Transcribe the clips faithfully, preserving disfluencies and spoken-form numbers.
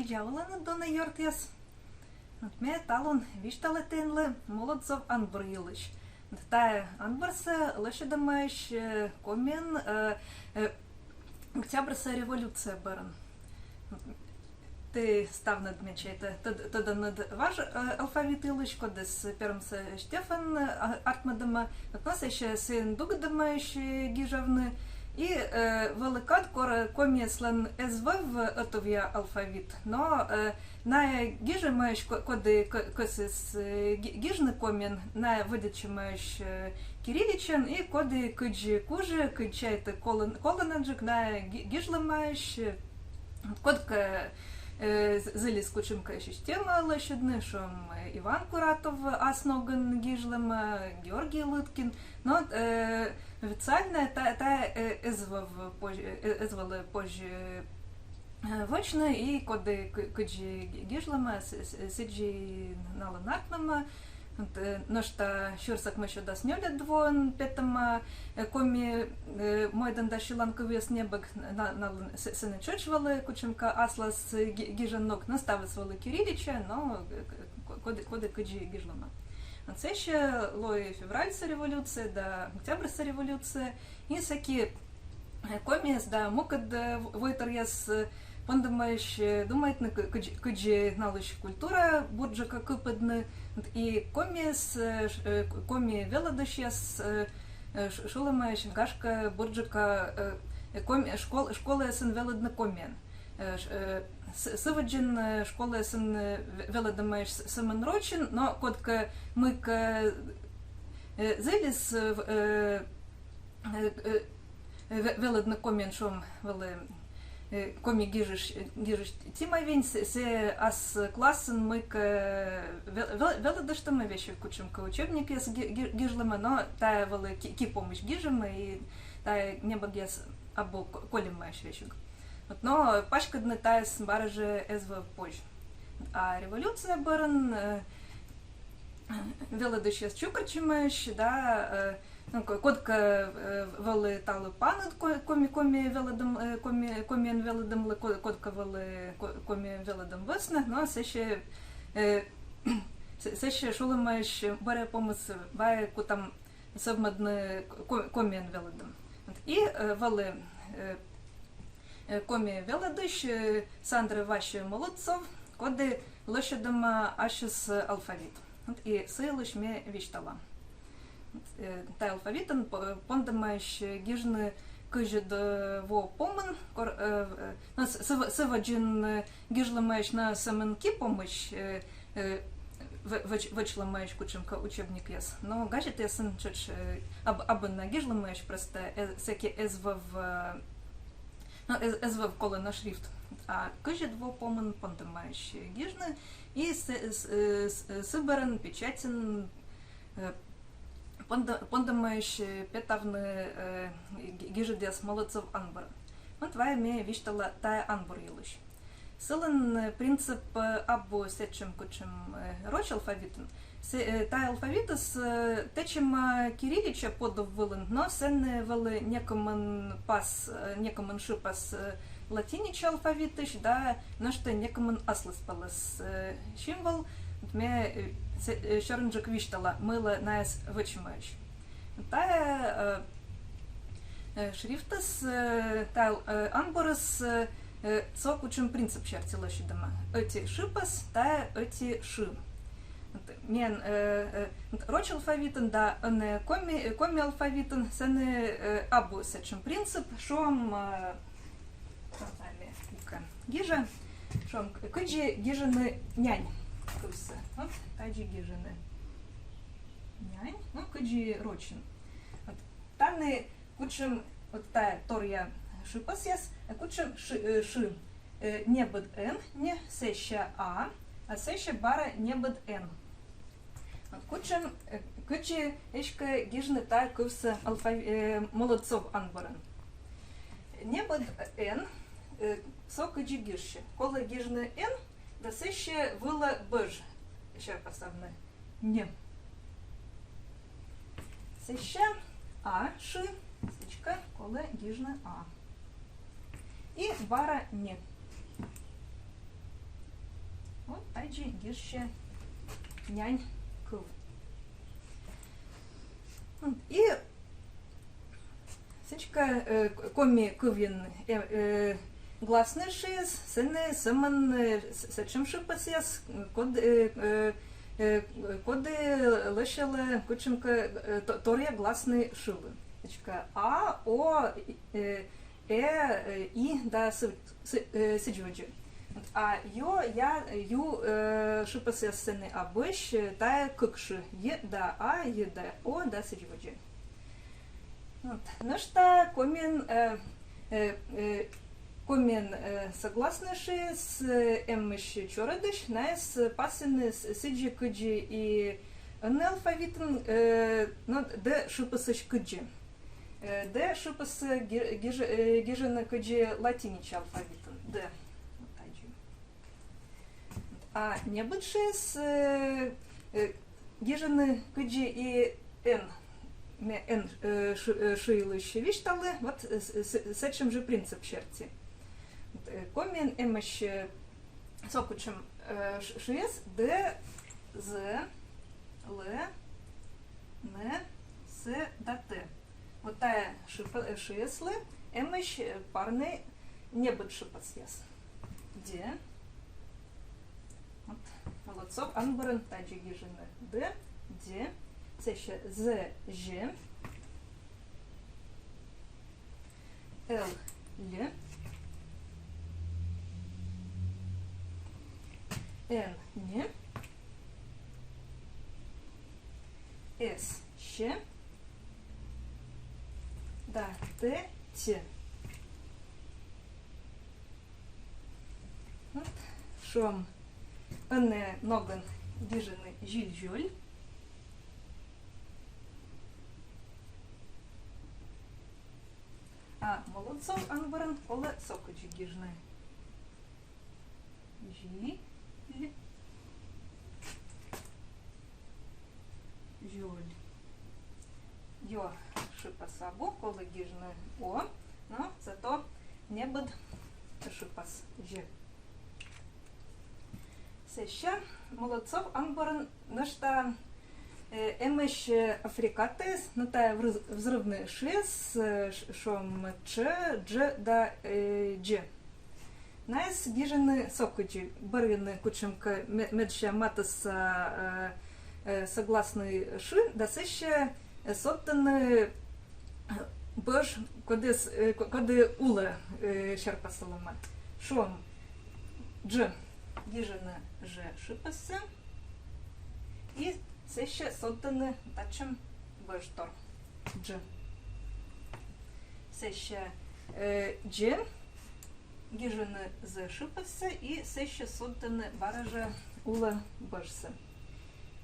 Видза оланныд, дона ёртъяс. Вот ме талун висьтала тіянлы Молодцов анбур йылысь. Вот тайӧ анбурсӧ лӧсьӧдӧмаӧсь, э, Комиын, э, э, Октябрса революция бӧрын. Ті ставныд, ме чайта, тӧд-, тӧданныд важ, э, алфавит йылысь, кодӧс пермса Штефан, э, артмӧдӧма. Вот, но сэсся сійӧн дугдӧмаӧсь, э, гижавны. И, э, вӧлі кад, кор, э, комияслӧн эз вӧв ӧтувъя алфавит, но, э, найӧ гижӧмаӧсь, ко-, коді кӧ-, кӧсйис, э, ги-, гижны комиӧн, найӧ вӧдитчӧмаӧсь, э, кириллицаӧн, и коді кыдзи кужӧ, кыдзи чайтӧ колӧн-, колӧнаджык, найӧ ги-, гижлӧмаӧсь, э, кодкӧ, э, з-, зілис кутшӧмкӧ система лӧсьӧдны, шуам, э, Иван Куратов ас ногӧн гижлӧма, Георгий Лыткин, но, э, официальнӧ та-, тайӧ, э, эз вӧв позь-, э, эз вӧлі позь, э, вӧчны, и коді кы-, кыдзи ги-, гижлӧма, с-, с-, сідзи налӧн артмӧма. Вот, э, нӧшта сюрс ӧкмыссё дас нёльӧд воын петӧма, э, Коми, э, мойдан да сьылан кывъяс небӧг, на-, налӧн с-, сэні тшӧтш вӧлі кутшӧмкӧ аслас, э, ги-, гижан ног, но ставыс вӧлі кириллицаӧн, но, э, к-, к-, коді, коді кыдзи гижлӧма. Вот сэсся лои февральса революция да Октябрьса революция, и сэки, э, комияс да мукӧд, э, в-, войтыръяс, э, пондӧмаӧсь, э, думайтны, кы-, кыдз-, кыдзи налысь культура бурджыка кыпӧдны, и комияс, э, ш-, э, к-, коми велӧдысьяс, э, э, ш-, шулӧмаӧсь, гашкӧ, бурджыка, э, э, коми-, школ-, школаясын велӧдны комиӧн. Э, ш-, э, с-, сы водзын, э, школаясын, э, ве-, велӧдӧмаӧсь с-, сӧмын рочӧн, но кодкӧ мыйкӧ, э, зілис, э, в-, э, э, э, ве-, велӧдны комиӧн, шуам, вӧлі, э, коми гижысь, э, гижысь Тима Вень, сэ-, сійӧ ас классын мыйкӧ ве-, ве-, велӧдыштӧма, весиг кутшӧмкӧ учебникъяс ги-, ги-, гижлӧма, но тайӧ вӧлі ки-, кипомысь гижӧма, и тайӧ небӧгъяс абу ко-, кольӧмаӧсь весиг. Вот, но паськӧдны тайӧс бара жӧ эз вӧв позь. А революция бӧрын, э, велӧдысьяс чукӧртчӧмаӧсь, да, э, ну, ко-, кодкӧ, э, вӧлі талы паныд ко-, коми, коми велӧдӧм, э, коми, комиӧн велӧдӧмлы, ко-, кодкӧ вӧлі ко-, комиӧн велӧдӧм вӧсна, но сэсся, э, сэ-, сэсся шулӧмаӧсь, бӧръя помыс вайӧ кутам сӧвмӧдны ко-, комиӧн велӧдӧм. Вот. И, э, вӧлі, э, э, коми велӧдысь, э, Сандрӧ Вася Молодцов, коді лӧсьӧдӧма ассьыс алфавит. Вот и сы йылысь ме висьтала. Вот, э, тайӧ алфавитын по-, пондӧмаӧсь гижны кызьӧд, э, во помын, кор-, э, э, но с-, сы в-, сы водзын, э, гижлӧмаӧсь на сӧмын кипомысь, э, э, в-, вӧч-, вӧчлӧмаӧсь кутшӧмкӧ учебникъяс. Но газетъясын тшӧтш, э, аб-, абу на гижлӧмаӧсь, просто, э, сэки эз вӧв, э, но, эз, эз вӧв колана шрифт. А кызьӧд во помын пондӧмаӧсь гижны, и с-, с-, э, с-, э, сы бӧрын печатьын, э, пондӧ-, пондӧмаӧсь, э, петавны, э, ги-, гижӧдъяс Молодцов анбурын. Вот вай ме висьтала тайӧ анбур йылысь. Сылӧн, э, принцип, э, абу сэтшӧм, кутшӧм, э, роч алфавитын. Сэ-, э, тайӧ алфавитыс, э, тэчӧма кириллица подув вылын, но сэні вӧлі некымын пас, э, некымын шыпас, э, латиница алфавитысь, да нӧшта некымын аслыспӧлӧс, э, символ. Вот ме, э, сэ-, э, сёрӧнджык висьтала, мыйла найӧс вӧчӧмаӧсь. Тайӧ, э, э, шрифтыс, э, тайӧ, э, анбурыс, э, э, со кутшӧм принцип серти лӧсьӧдӧма. Ӧти шыпас, тайӧ ӧти шы. Вот, миян, э, э, вот роч алфавитын да ӧні коми, э, коми алфавитын сэні, э, абу сэтшӧм принцип, шуам, э, Ме кыдзи гижа, шуам, к-, кыдзи гижӧны нянь кывсӧ. Вот, тадзи гижӧны нянь, ну, кыдзи рочын. Вот, тані кутшӧм, вот тайӧ торъя шыпасъяс, а кутшӧм шы, э, шы, э, небыд н, не, сэсся а, а сэсся бара небыд н. Кутшӧм, э, кыдзи эськӧ гижны тайӧ кывсӧ алфав-, э, Молодцов анбурын. Небыд н, э, со кыдзи гижсьӧ. Колӧ гижны н, да сэсся вылӧ бӧж серпасавны. Н. Сэсся а шы, сідзкӧ, колӧ гижны а. И бара н. Вот тадзи гижсьӧ нянь кыв. И сідзкӧ, э, коми кывйын, э, э, гласный шыыс, сэні сӧмын, э, с-, сэтшӧм шыпасъяс, код-, э, э, э, коді лӧсьӧлӧ кутшӧмкӧ, э, то-, торъя гласный шылы. Сідзкӧ а, о, э, э, э, и да сы-, сы-, э, сідз водзӧ. А ё, я, ю, э, шыпасъяс сэні абуӧсь, э, тайӧ кык шы. Й да а, й да о да сідз водзӧ. Вот. Нӧшта комиӧн, э, э, э, комиӧн, э, согласный шыыс, э, эмӧсь чорыдысь, найӧс пасйӧны с-, сідзи, кыдзи и ӧні алфавитын, э, но д шыпасысь кыдзи. Э, д шыпас ги-, гиж-, э, гижӧны кыдзи латиница алфавитын. Д. Вот тадзи. А небыд шыыс, э, э, гижӧны кыдзи и н. Ме н, э, шы-, э, шы йылысь висьталі, вот, э, с-, с-, сэтшӧм жӧ принцип серти. Вот, э, комиӧн эмӧсь, э, со кутшӧм, э, ш-, шыыс: д, з, л, н, с да т. Вот тайӧ шыпа-, э, шыыслы эмӧсь, э, парнӧй небыд шыпасъяс. Д. Вот, Молодцов анбурын тадзи гижӧны: д, д, сэсся з, з, л, л, н, н, с, с да т, т. Вот, шуам, ӧні ногӧн гижӧны зиль-зёль. А Молодцов анбурын колӧ со кыдзи гижны. Зиль. Зёль. Ё шыпас абу, колӧ гижны о, но зато небыд шыпас, з. Сэсся Молодцов анбурын нӧшта, э, эмӧсь, э, аффрикатаыс, но тайӧ врыз-, взрывнӧй шыыс, э, ш-, шуам, ч, дж да, э, дз. Найӧс гижӧны со кыдзи: бӧрйӧны кутшӧмкӧ ме-, медся матысса, э, э, согласнӧй шы да сэсся, э, содтӧны, э, бӧж, кодӧс, э, ко-, коді улӧ, э, серпасалӧма. Шуам, дж гижӧны ж шыпассӧ и сэсся содтӧны татшӧм бӧжтор. Дж. Сэсся, э, дз гижӧны з шыпассӧ и сэсся содтӧны бара жӧ улӧ бӧжсӧ.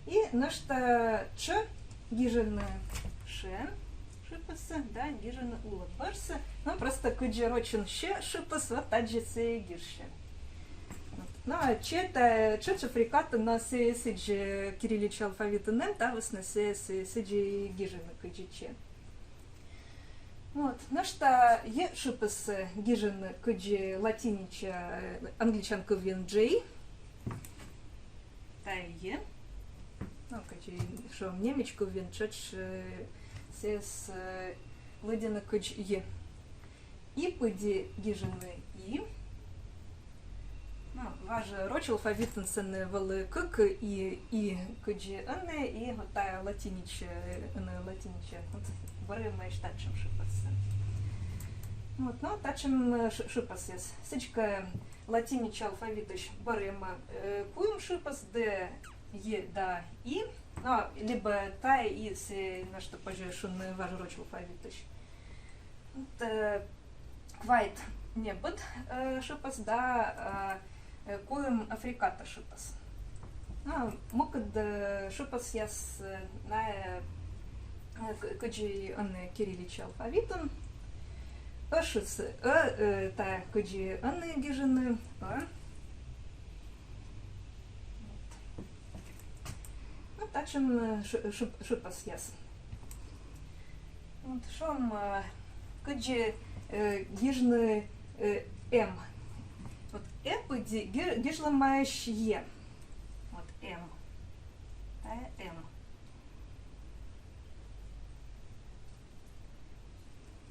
И нӧшта ч гижӧны ш шыпассӧ да гижӧны улӧ бӧжсӧ. Но просто кыдзи рочын с шыпас, вот тадзи сійӧ гижсьӧ. Вот. Но а ч, та, ч аффриката, но сійӧ сідзи кириллица алфавитын эм, та вӧсна сійӧ, сійӧ сідзи гижӧны кыдзи ч. Вот. Нӧшта й шыпассӧ гижӧны кыдзи латиница, э, англичан кывйын J. Тайӧ й. Но кыдзи, шуам, немеч кывйын тшӧтш, э, сійӧс, э, лыддьӧны кыдз й. И пыдди гижӧны и. Но важ роч алфавитын сэні вӧлі кык и, и кыдзи ӧні, и вот тайӧ латиница, ӧні латиница. Вот бӧрйӧмаӧсь татшӧм шыпассӧ. Вот, но татшӧм, э, шы-, шыпасъяс. Сідзкӧ латиница алфавитысь бӧрйӧма, э, куим шыпас: д, й да и. Но либӧ тайӧ и сійӧ, нӧшта позьӧ шуны важ роч алфавитысь. Вот, э, квайт небыд, э, шыпас да, э, э, куим аффриката шыпас. Но мукӧд, э, шыпасъяс, э, найӧ, э, к-, кыдзи ӧні кириллица алфавитын. Ӧ шыпас, ӧ, э, тайӧ кыдзи ӧні гижӧны, ӧ. Вот. Вот татшӧм, э, шы-, шы-, шыпасъяс. Вот, шуам, э, кыдзи, э, гижны, э, м. Вот э пыдди ги-, гижлӧмаӧсь е. М. Тайӧ М.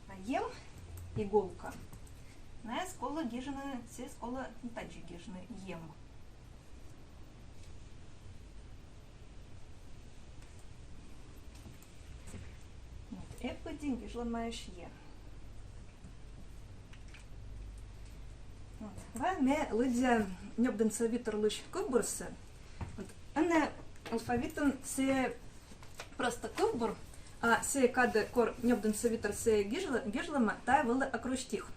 А ем — иголка. Найӧс колӧ гижны, сійӧс колӧ тадзи гижны: ем. Вот, э пыдди гижлӧмаӧсь е. Вот. Вай ме лыддя Нёбдінса витӧрлысь кывбурсӧ. Вот. Ӧні алфавитын сійӧ просто кывбур, а сійӧ кадӧ, кор Нёбдінса витӧр сійӧс гижлӧ-, гижлӧма, тайӧ вӧлі акростих.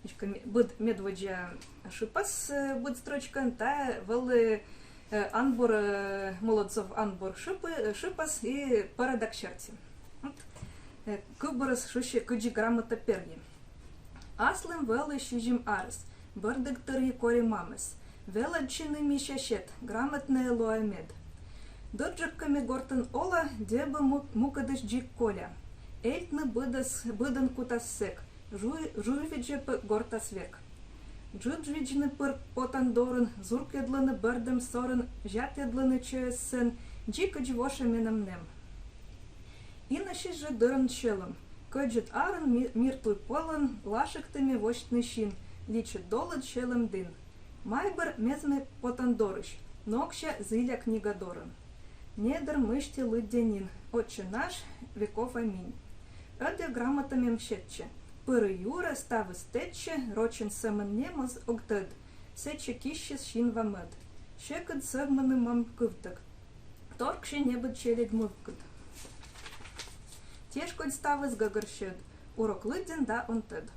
Эськӧ ме-, быд медводдза шыпас, э, быд строчкаын, тайӧ вӧлі, э, анбур, э, Молодцов анбур шыпы-, э, шыпас и порядок серти. Вот. Э, кывбурыс шусьӧ «Кыдзи грамота перйи». Аслым вӧлі сизим арӧс, бӧрдігтырйи кори мамӧс. Велӧдчыны, мися, сет, грамотнӧй лоа мед. Дырджык кӧ ме гортын ола, дерт бы му-, мукӧдысь дзик коля. Эльтны быдӧс-, быдӧн кутас сэк, жуй-, жуйвидзӧ пӧ гортас век. Джуджвидзны пыр потан дорын, зуркйӧдлыны бӧрдӧм сорӧн, зятйӧдлыны чойӧс сэн, дзикӧдз вошӧ менам нэм. Инасьыс жӧ дырӧн сьӧлӧм. Кӧдзыд арын ми-, мир туй пӧлӧн лашикті ме восьтны син, личыд-долыд сьӧлӧм дін. Майбыр, мезмӧ потан дорысь, ноксьӧ зіля книга дорын. Недыр мысти лыддя нин: «Отче наш», «Веков аминь». Ӧдйӧ грамота мем сетчӧ. Пырӧ юрӧ, ставыс тэчсьӧ, рочӧн сӧмын нем оз ог тӧд. Сэтчӧ киссис синва мӧд. Сьӧкыд сӧвмыны мам кывтӧг. Торксьӧ небыд челядь мывкыд. Тешкодь ставыс гӧгӧр сьӧд. Урок лыддян да он тӧд.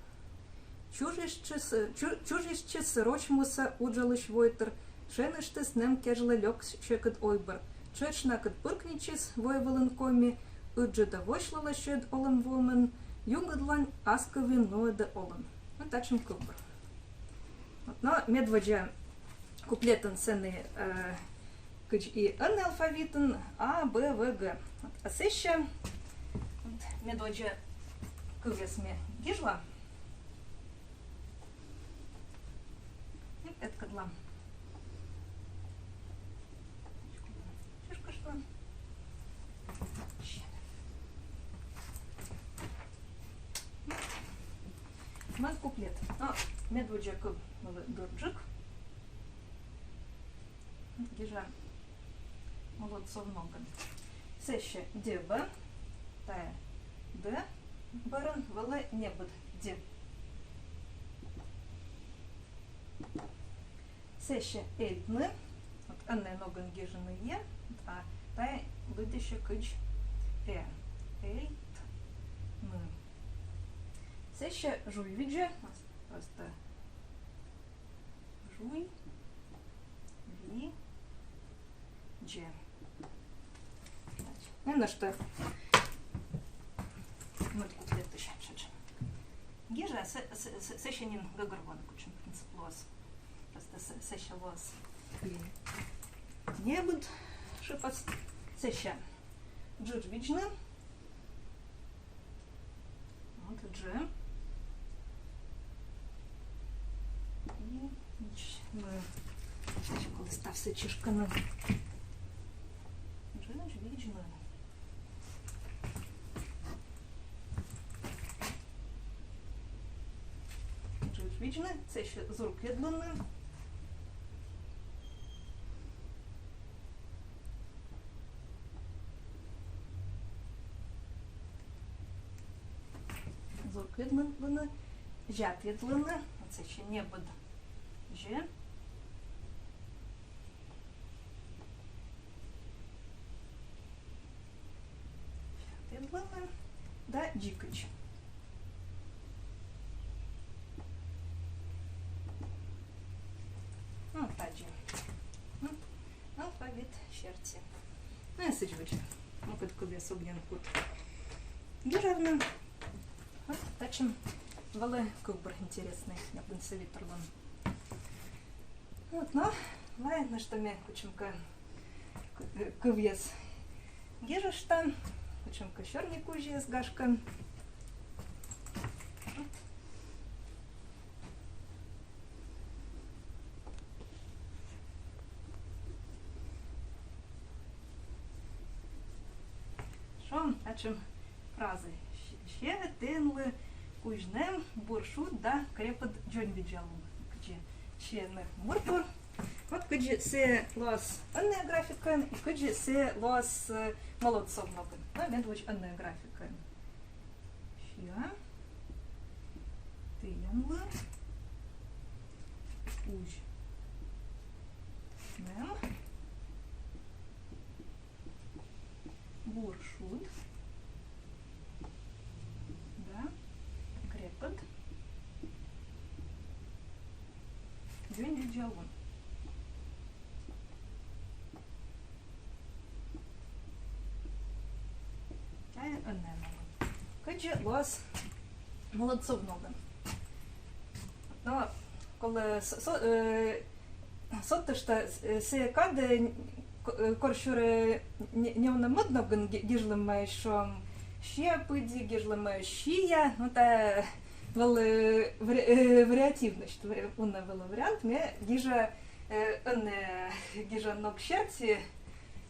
Чужйыштчис, чу-, чужйыштчис роч муса уджалысь войтыр, шеныштіс нэм кежлӧ лёк сьӧкыд ойбыр. Тшӧтш накӧд пыркнитчис войвылын коми, ыджыда восьлалӧ сьӧд олӧм вомӧн, югыдлань ас кывйын нуӧдӧ олӧм. Вот татшӧм кывбур. Вот, но медводдза куплетын сэні, э, кыдз и ӧні алфавитын, А, Б, В, Г. Вот, а сэсся, вот, медводдза кывъяс ме гижла. И петкӧдла. Чышкышла. Мӧд куплет. Но медводдза кыв вӧлі дырджык. Гижа Молодцов ногӧн. Сэсся Д Б, тайӧ Д бӧрын вӧлі небыд Д. Сэсся эльтны. Вот ӧні ногӧн гижны е, а тайӧ лыддьысьӧ кыдз э. Эльтны. Сэсся жуйвидзӧ, просто жуйвидзӧ. Значит, ну, ну что, мӧд куплетысь. Гижа, сэ-, сэ-, сэ-, сэсся нин гӧгӧрвоана, кутшӧм принцип лоас. Просто сэ-, сэсся лоас небыд шыпас. Сэсся джуджвидзны. Вот джи. И джи. Сейчас колӧ ставсӧ чышкыны. Джуджвидзны. Джуджвидзны, сэсся зуркйӧдлыны. Зуркйӧдлыны, зятйӧдлыны, вот сэсся небыд зь. Зятйӧдлыны да дзикӧдз. Ну, тадзи. Ну, алфавит серти. Ну, и сідз вӧлі. Мукӧд кывъяс ог нин кут гижавны. Вот татшӧм вӧлі кывбур интереснӧй, Нёбдінса витӧрлӧн. Вот, но вай нӧшта ме кутшӧмкӧ к-, кывъяс гижышта, кутшӧмкӧ сёрни кузьяс, гашкӧ. Вот. Татшӧм фраза. Сьӧ-, сьӧ тіянлы кузь нэм, бур шуд да крепыд дзоньвидзалун. Кыдзи сьӧ нэм бур-бур. Вот кыдзи сійӧ лоас ӧнія графикаын и кыдзи сійӧ лоас, э, Молодцов ногӧн. Но медводз ӧнія графикаын. Сьӧ тіянлы кузь нэм, бур шуд да крепыд дзоньвидзалун. Тайӧ ӧнія ногӧн. Кыдзи лоас Молодцов ногӧн. Но колӧ со-, со-, э, содтышта, э, сійӧ кадӧ, э, к-, э, корсюрӧ не, неуна мӧд ногӧн ги-, гижлӧма, шуам, сиа пыдди, гижлӧма сия, но тайӧ вӧлі, э, вари-, э, вариативность, вари-, уна вӧлі вариант, ме гижа, э, ӧнія, э, гижа ног серти,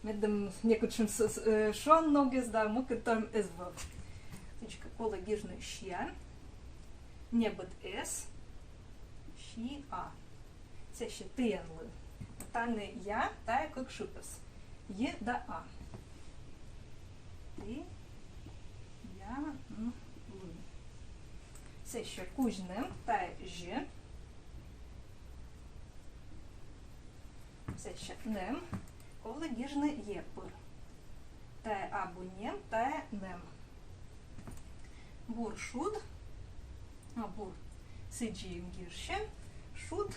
медым некутшӧм с-, с-, э, шуан ногыс да мукӧд тӧм эз вӧв. Значит, колӧ гижны сиа, небыд эс, сиа. Сэсся тіянлы. Тані я, тайӧ кык шыпас. Й да а. Ті, я, н, лы. Сэсся кузь нэм, тайӧ ж. Сэсся нэм. Колӧ гижны е пыр. Тайӧ абу нем, тайӧ нэм. Бур шуд. А, бур. Сідзи гижсьӧ. Шуд.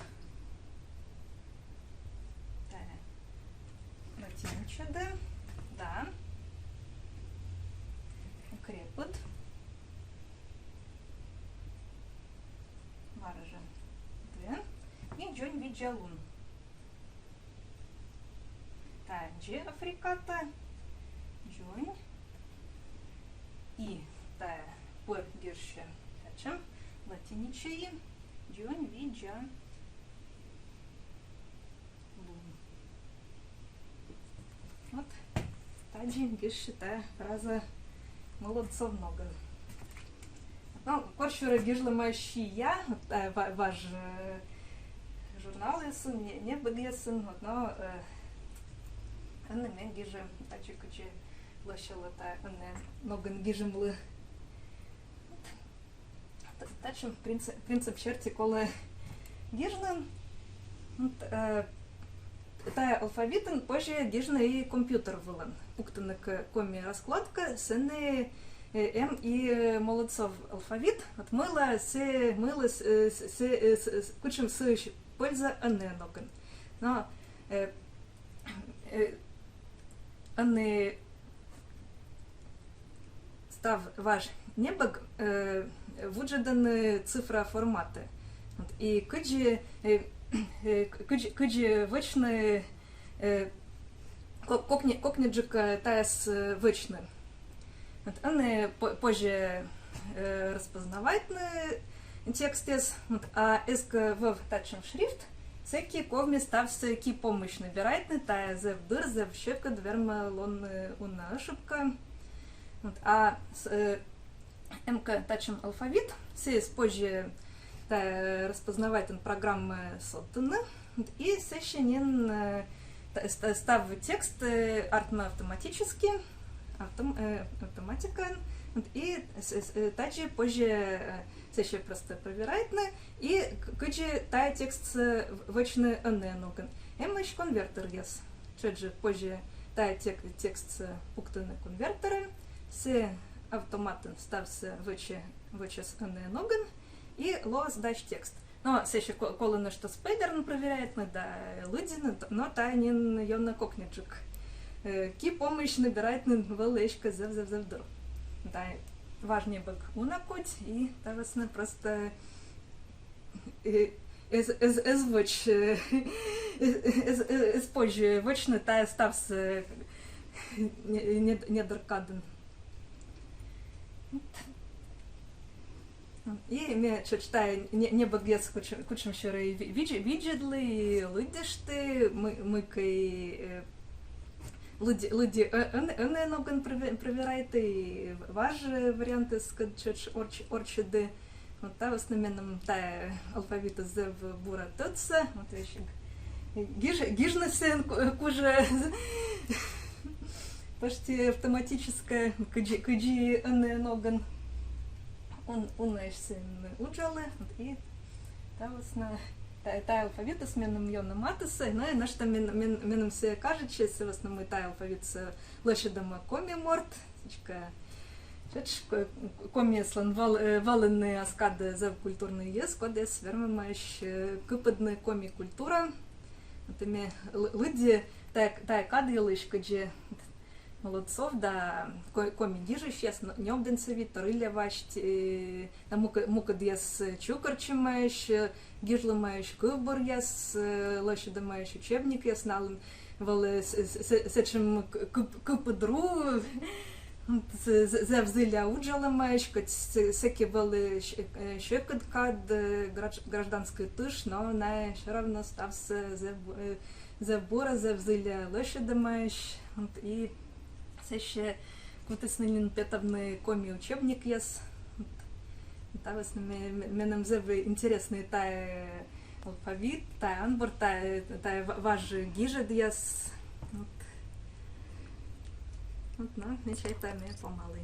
Тайӧ латиницаӧн. Да. Крепыд. Варӧ жӧ. Д. И дзоньвидзалун. Тайӧ дз аффриката, дзонь, и тайӧ пыр гижсьӧ татшӧм латиницаӧн, дзоньвидзалун. Вот тадзи гижсьӧ тайӧ фраза Молодцов ногӧн. Но корсюрӧ гижлӧма сия, вот, э, ва-, важ, э, журналъясын, не-, небӧгъясын, вот, но, э, ӧні ме гижа тадзи, кыдзи лӧсялӧ тайӧ ӧнія ногӧн гижӧмлы. Вот. Т-, татшӧм принцип, принцип серти колӧ гижны. Вот, э, тайӧ алфавитӧн позьӧ гижны и компьютер вылын. Пуктыны кӧ коми раскладка, сэні, э, эм и, э, Молодцов алфавит. Вот мыйла сійӧ, мыйла сійӧ, э, с-, с-, э, с-, с-, кутшӧм сыысь польза ӧнія ногӧн. Но, э, э, ӧні став важ небӧг, э, вуджӧдӧны цифра форматӧ. Вот, и кыдзи, э, э, кыдзи, кыдзи вӧчны, э, ко-, кокни-, кокниджык, э, тайӧс, э, вӧчны. Вот, ӧні по-, позьӧ, э, распознавайтны текстъяс, вот, а эз кӧ вӧв татшӧм шрифт, сэки ковмис ставсӧ ки помощь набирайтны, тайӧ зэв дыр, зэв сьӧкыд, вермӧ лоны уна ошибка. Вот, а с-, э, эм кӧ татшӧм алфавит, сійӧс позьӧ тайӧ распознавайтан программаӧ содтыны, вот, и сэсся нин, э, та-, ста-, став текст, э, артмӧ автоматически, автом-, э, автоматикаӧн, вот, и с-, с-, э, тадзи позьӧ, э, сэсся просто проверяйтны, и к-, кыдзи тайӧ текстсӧ в-, вӧчны ӧнія ногӧн. Эмӧсь конвертеръяс. Тшӧтш жӧ позьӧ тайӧ тек-, текстсӧ пуктыны конвертерӧ, сійӧ автоматӧн ставсӧ вӧчӧ, вӧчас ӧнія ногӧн, и лоас дась текст. Но сэсся ко-, колӧ нӧшта спайдерӧн проверяйтны да лыддьыны, но тайӧ нин ёна кокниджык. Э, ки помощь набирайтны вӧлі эськӧ зэв-зэв-зэв дыр. Тайӧ важ небӧг уна кодь, и та вӧсна просто, э, эз, эз, эз вӧч, э, эз, эз, эз, эз позь вӧчны тайӧ ставсӧ, э, не-, не-, недыр кадын. И ме тшӧтш тайӧ не-, небӧгъяс кутшӧм, кутшӧмсюрӧ ви-, видз-, видзӧдлі, лыддьышті, мый-, мыйкӧ, э, Лыдди, лыдди, э, ӧн-, ӧнія ногӧн прове-, проверяйтӧ и важ вариантъяскӧд тшӧтш орч-, орччӧдӧ. Вот та вӧсна меным тайӧ алфавитыс зэв бура тӧдса. Вот весиг гиж-, гижнысӧ ку-, кужӧ почти автоматически, кыдзи, кыдзи ӧнія ногӧн. Ун-, унаысь сійӧн уджалі. Вот и та вӧсна тайӧ, тайӧ алфавитыс меным ёна матысса, но и нӧшта мен-, мен-, меным сійӧ кажитчӧ, сы вӧсна мый тайӧ алфавитсӧ лӧсьӧдӧма коми морт, сідзкӧ, тшӧтш ко-, комияслӧн вӧл-, э, вӧліны ас кадӧ зэв культурнӧйяс, кодъяс вермӧмаӧсь, э, кыпӧдны коми культура. Вот и ме лы-, лыдди тайӧ, тайӧ кад йылысь, кыдзи Молодцов да ко-, коми гижысьяс, но-, Нёбдінцеви, Торылеваӧсь, э, да мукӧ-, мукӧдъяс, э, чукӧртчӧмаӧсь, э, гижлӧмаӧсь кывбуръяс, э, лӧсьӧдӧмаӧсь учебникъяс, налӧн вӧлі с-, с-, с-, сэтшӧм к-, кып-, кыпыд ру, з-, з-, зэв зіля уджалӧмаӧсь, кӧть с-, сэки вӧлі с-, э, сьӧкыд кад, э, граж-, гражданскӧй тыш, но найӧ всё равно ставсӧ зэв, э, зэв бура, зэв зіля лӧсьӧдӧмаӧсь. Вот и сэсся кутісны нин петавны коми учебникъяс. Вот. Та вӧсна ме-, ме-, меным зэв интереснӧй тайӧ алфавит, тайӧ анбур, тайӧ, тайӧ ва-, важ гижӧдъяс. Вот. Вот, но, ме чайта, ме помалі.